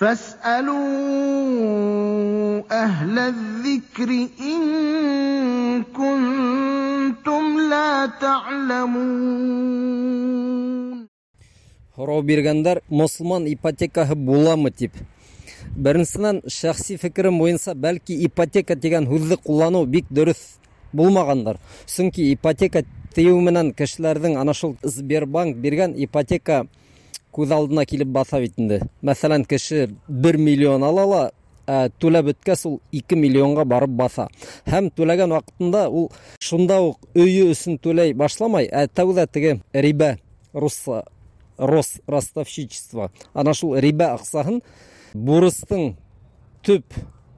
فاسألوا أهل الذكر إن كنتم لا تعلمون. Һорау биргәндәр, мосолман ипотекаһы буламы тип. Беренсенән, шәхси фекерем буйынса, бәлки ипотека тигән һүҙҙе ҡулланыу бик дөрөҫ булмағандыр. Сөнки ипотека тиеү менән кешеләрҙең ана шул Сбербанк биргән ипотека күҙ алдына килеп баҫа бит инде. Мәҫәлән, кеше 1 миллион ала ла, түләп бөткәс ул 2 миллионға барып баҫа. Һәм түләгән ваҡытында ул шунда уҡ өйө өсөн түләй башламай, ә тәүҙә теге рибә, русса ростовщичество, ана шул рибә аҡсаһын бурыстың төп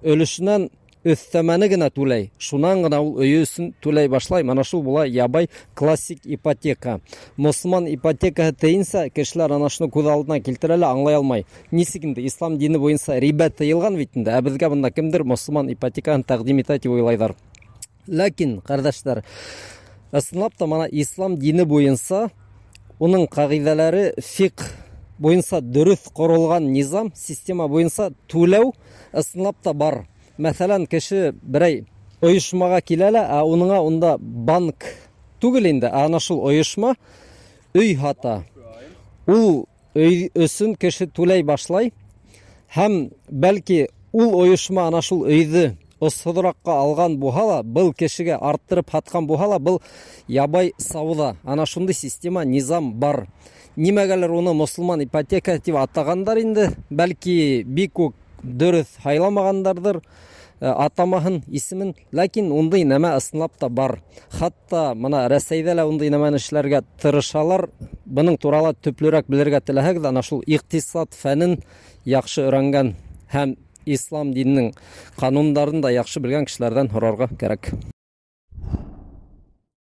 өлөшөнән өҫтәмәне генә түләй. Шунан ғына ул өйө өсөн түләй башлай. Мана шул була ябай классик ипотека. Мосолман ипотекаһы тейенсә, кешеләр ана шуны күҙ алдына килтерә лә аңлай алмай. Нисек инде ислам дине буйынса рибә тыйылған бит инде, ә беҙгә бында кемдер мосолман ипотекаһын тәҡдим итә тип уйлайҙар. Ләкин, ҡәрҙәштәр, ысынлап та мана ислам дине буйынса уның ҡағиҙәләре фиҡ буйынса дөрөҫ ҡоролған низам, система буйынса түләү ысынлап та бар. Мәҫәлән, кеше берәй ойошмаға килә лә, ә уныңа унда банк түгел инде, ә ана шул ойошма өй һата. Ул өй өсөн кеше түләй башлай һәм бәлки ул ойошма ана шул өйҙө осһоҙораҡҡа алған булһа ла, был кешегә арттырып һатҡан булһа ла, был ябай сауҙа. Ана шундай система, низам бар. Нимәгәлер уны мосолман ипотека тип атағандар инде, бәлки бик үк дөрөҫ һайламағандарҙыр атамаһын, исемен, ләкин ундай нәмә ысынлап та бар. Хатта мына Рәсәйҙә лә ундай нәмәне эшләргә тырышалар. Бының турала төплөрәк белергә теләһәгеҙ, ана шул иҡтисад фәнен яҡшы өйрәнгән һәм ислам диненең ҡанундарын да яҡшы белгән кешеләрҙән һорарға кәрәк.